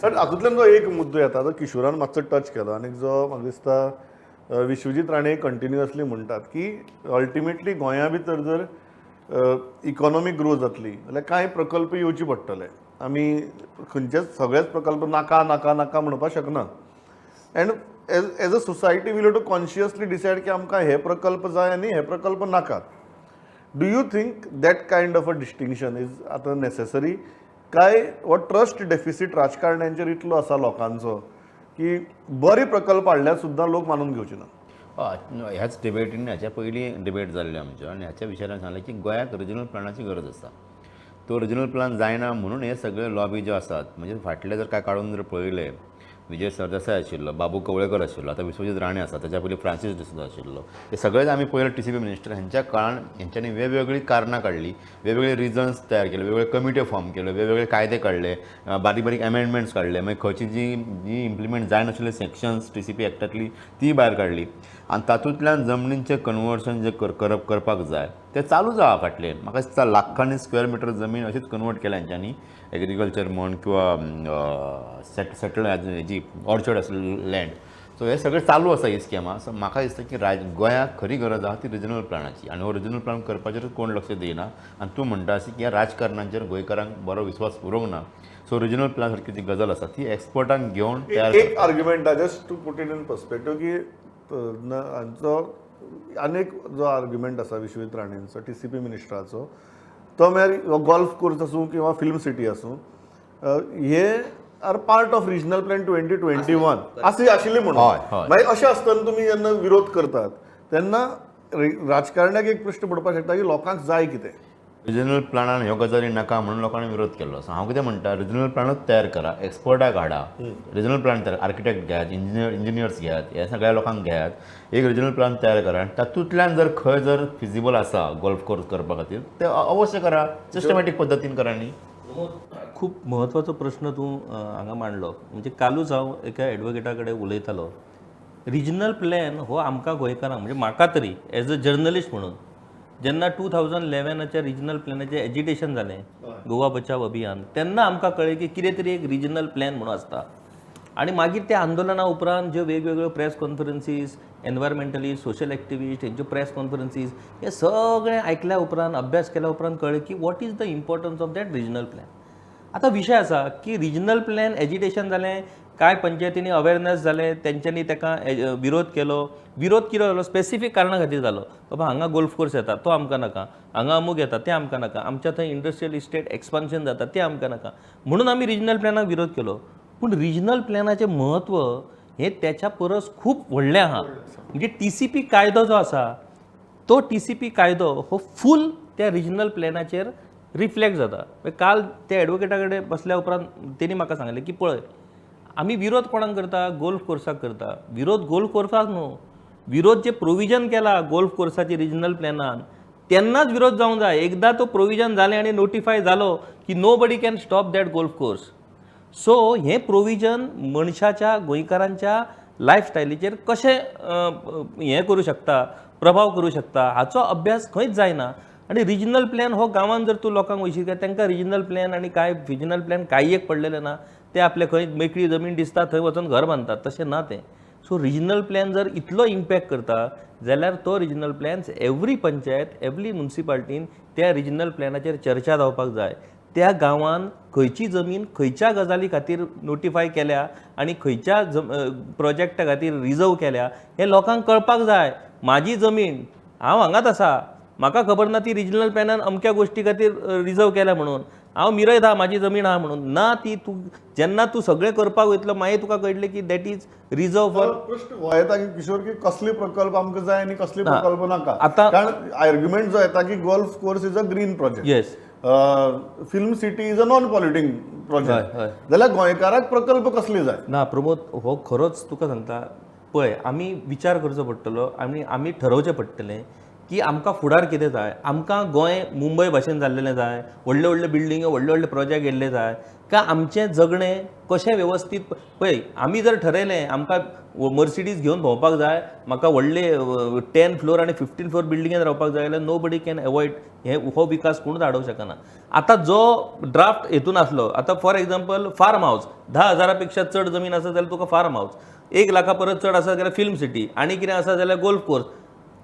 कारण हातूंतल्यान जो एक मुद्दो येता जो किशोरान मातसो टच केलो आनी जो म्हाका दिसता विश्वजीत राणे कंटिन्युअसली म्हणटात की अल्टिमेटली गोंया भितर जर इकॉनॉमीक ग्रो जातली जाल्यार कांय प्रकल्प येवचे पडटले. आमी खंयचेच सगळेच प्रकल्प नाका नाका नाका म्हणपाक शकना. And as a society we'll have to consciously decide की आमकां हे प्रकल्प जाय आनी हे प्रकल्प नाकात. Do you think that kind of a distinction is आतां नेसेसरी काय हो ट्रस्ट डेफिसीट राजकारण्यांचेर इतलो आसा लोकांचो की बरे प्रकल्प हाडल्यार सुद्दां लोक मानून घेवचे ना? ह्याच डिबेटीन ह्याच्या पयलीं डिबेट जाल्ली आमच्यो आनी ह्याच्या विशयान सांगलें की गोंयाक रिजनल प्लॅनाची गरज आसा. तो रिजनल प्लॅन जायना म्हणून हे सगळे लॉबी ज्यो आसात, म्हणजे फाटले जर काय काडून जर पळयले, विजय सरदेसाय आशिल्लो, बाबू कवळेकर आशिल्लो, आतां विश्वजीत राणे आसा, ताच्या पयलीं फ्रांसीस डिसोजा आशिल्लो, हे सगळेच आमी पयले टीसीपी मिनिस्टर हेंच्या काळान हेंच्यांनी वेगवेगळीं कारणां काडली, वेगवेगळे रिजन्स तयार केले, वेगवेगळे कमिट्यो फॉर्म केल्यो, वेगवेगळे कायदे काडले, बारीक बारीक एमेंडमेंट्स काडले, मागीर खंयची जी जी इम्प्लिमेंट जायनाशिल्ले सेक्शन्स टीसीपी एक्टांतली ती भायर काडली आनी तातूंतल्यान जमनींचें कन्वर्शन जें करप करपाक जाय तें चालूच आसा. फाटलें म्हाका दिसता लाखांनी स्क्वेअर मिटर जमीन अशीच कन्वर्ट केल्या हेंच्यांनी, एग्रीकल्चर म्हण किंवा सेटल जी ऑर्चर्ड आसली लँड. सो हे सगळें चालू आसा ही स्कॅमां. सो म्हाका दिसता की गोंयाक खरी गरज आसा ती रिजनल प्लॅनाची आनी हो रिजनल प्लॅन करपाचेर कोण लक्ष दिना. आनी तूं म्हणटा अशें की ह्या राजकारणांचेर गोंयकारांक बरो विस्वास उरूंक ना. सो रिजनल प्लॅन सारकी जी गजाल आसा ती एक्सपर्टांक घेवन तयार. एक argument just to put it in perspective की हांचो आनीक जो आर्ग्युमेंट आसा विश्वजीत राणेंचो टीसीपी मिनिस्टराचो, तो म्हळ्यार गोल्फ कोर्स आसूं किंवा फिल्म सिटी आसूं, हे are part of regional plan 2021 अशी आशिल्ली म्हणून. मागीर अशें आसतना तुमी जेन्ना विरोध करतात तेन्ना राजकारण्याक एक प्रश्न पडपाक शकता की लोकांक जाय कितें. रिजनल प्लॅनान ह्यो गजाली नाका म्हणून लोकांनी विरोध केल्लो. सो हांव कितें म्हणटा, रिजनल प्लॅनूच तयार करा, एक्सपर्टाक हाडा, रिजनल प्लॅन तयार, आर्किटेक्ट घेयात, इंजिनियर्स घेयात, ह्या सगळ्या लोकांक घेयात, एक रिजनल प्लॅन तयार करा आनी तातूंतल्यान जर खंय जर फिजिबल आसा गोल्फ कोर्स करपा खातीर ते अवश्य करा, सिस्टमॅटीक पद्दतीन करा. न्ही, खूब म्हत्वाचो प्रश्न तूं हांगा मांडलो. म्हणजे कालूच हांव एका एडवोकेटा कडेन उलयतालो. रिजनल प्लॅन हो आमकां गोंयकारांक, म्हणजे म्हाका तरी एज अ जर्नलिस्ट म्हणून, जेन्ना 2011 रिजनल प्लॅनाचें एजिटेशन जालें, गोवा बचाव अभियान, तेन्ना आमकां कळ्ळें की कितें तरी एक रिजनल प्लॅन म्हणून आसता. आनी मागीर त्या आंदोलना उपरांत ज्यो वेगवेगळ्यो press conferences, environmentalist, social activist हेंच्यो प्रेस कॉन्फरन्सीस, हे सगळें आयकल्या उपरांत, अभ्यास केल्या उपरांत कळ्ळें की what is the importance of that regional plan. आतां विशय आसा की रिजनल प्लॅन एजिटेशन जालें, कांय पंचायतींनी अवेरनेस जालें, तेंच्यांनी ताका विरोध केलो. विरोध कितें जालो, स्पेसिफीक कारणा खातीर जालो. बाबा हांगा गोल्फ कोर्स येता तो आमकां नाका, हांगा अमूक येता तें आमकां नाका, आमच्या थंय इंडस्ट्रियल इस्टेट एक्सपान्शन जाता तें आमकां नाका, म्हणून आमी रिजनल प्लॅनाक विरोध केलो. पूण रिजनल प्लॅनाचें म्हत्व हें त्याच्या परस खूब व्हडलें आहा. म्हणजे टीसीपी कायदो जो आसा तो टीसीपी कायदो हो फूल त्या रिजनल प्लॅनाचेर रिफ्लेक्ट जाता. काल त्या एडवोकेटा कडेन बसल्या उपरांत तेणी म्हाका सांगलें की पळय, आमी विरोध कोणाक करता, गोल्फ कोर्साक करता. विरोध गोल्फ कोर्साक न्हू, विरोध जे प्रोविजन केला गोल्फ कोर्साचे रिजनल प्लॅनान तेन्नाच विरोध जावंक जाय. एकदां तो प्रोविजन जालें आनी नोटिफाय जालो की nobody can stop that golf course. So हें प्रोविजन मनशाच्या, गोंयकारांच्या लायफस्टायलीचेर कशें हें करूं शकता, प्रभाव करूं शकता, हाचो अभ्यास खंयच जायना. आनी रिजनल प्लॅन हो गांवांत जर तूं लोकांक वयशीत काय तांकां रिजनल प्लॅन आनी कांय रिजनल प्लॅन कांय एक पडलेलें ना. ते आपले खंय मेकळी जमीन दिसता थंय वचून घर बांदतात, तशें ना तें. सो रिजनल प्लॅन जर इतलो इम्पॅक्ट करता जाल्यार तो regional plans every panchayat, every मुन्सिपाल्टीन त्या रिजनल प्लॅनाचेर चर्चा जावपाक जाय. त्या गांवान खंयची जमीन खंयच्या गजाली खातीर नोटिफाय केल्या आनी खंयच्या प्रोजेक्टा खातीर रिजर्व केल्या हें लोकांक कळपाक जाय. म्हाजी जमीन, हांव हांगाच आसा, म्हाका खबर ना ती रिजनल प्लॅनान अमक्या गोश्टी खातीर रिजर्व केल्या म्हणून, हांव मिरयत आहा म्हाजी जमीन आहा म्हणून ना. ती तूं जेन्ना तूं सगळें करपाक वयतलो मागीर तुका कळटलें की that is reserve for. प्रश्न हो येता की किशोर की कसले प्रकल्प आमकां जाय आनी कसले प्रकल्प नाका. आतां कारण आर्ग्युमेंट जो येता की golf course is a green project, yes, film city is a non polluting project, जाल्यार गोंयकाराक प्रकल्प कसले जाय ना. प्रमोद, हो खरोच तुका सांगता, पळय आमी विचार करचो पडटलो आनी आमी ठरोवचें पडटलें की आमकां फुडार कितें जाय. आमकां गोंय मुंबय भाशेन जाल्लेलें जाय, व्हडले व्हडले बिल्डिंग्यो, व्हडले व्हडले प्रोजेक्ट येयल्ले जाय, काय आमचें जगणें कशें वेवस्थीत. पळय, आमी जर ठरयलें आमकां मर्सिडीज घेवन भोंवपाक जाय, म्हाका व्हडले 10 फ्लोर आनी 15 फ्लोर बिल्डिंगेन रावपाक जाय जाल्यार नो बडी can avoid. हे हो विकास कोणूच हाडोवंक शकना. आतां जो ड्राफ्ट हेतून आसलो, आतां फॉर एग्जाम्पल फार्म हावज, 10,000 पेक्षा चड जमीन आसा जाल्यार तुका फार्म हावज, 1 लाखा परत चड आसा जाल्यार फिल्म सिटी, आनी कितें आसा जाल्यार गोल्फ कोर्स.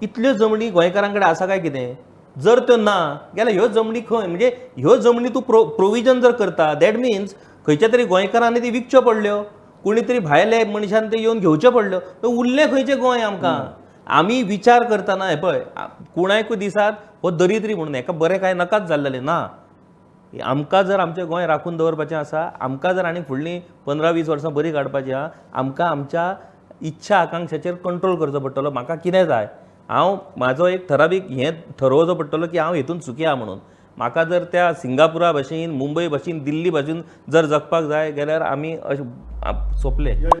इतल्यो जमनी गोंयकारां कडेन आसा काय कितें? जर त्यो ना जाल्यार ह्यो जमनी खंय, म्हणजे ह्यो जमनी तूं प्रोविजन जर करता, that means खंयच्या तरी गोंयकारांनी ती विकच्यो पडल्यो, कोणी तरी भायले मनशान ते येवन घेवच्यो पडल्यो. उरलें खंयचें गोंय आमकां? आमी विचार करतना हें पळय, कोणाकूय दिसात हो दरिद्री म्हणून हेका बरें कांय नाकाच जाल्लें ना. आमकां जर आमचें गोंय राखून दवरपाचें आसा, आमकां जर आनी फुडलीं 15-20 वर्सां बरीं काडपाचीं आहा, आमकां आमच्या इच्छा आकांक्षाचेर कंट्रोल करचो पडटलो. म्हाका कितें जाय, हांव म्हाजो एक ठरावीक हें ठरोवचो पडटलो की हांव हेतून सुखी आहा म्हणून. म्हाका जर त्या सिंगापुरा भाशेन, मुंबय भाशेन, दिल्ली भाशेन जर जगपाक जाय जाल्यार आमी अशें सोंपले.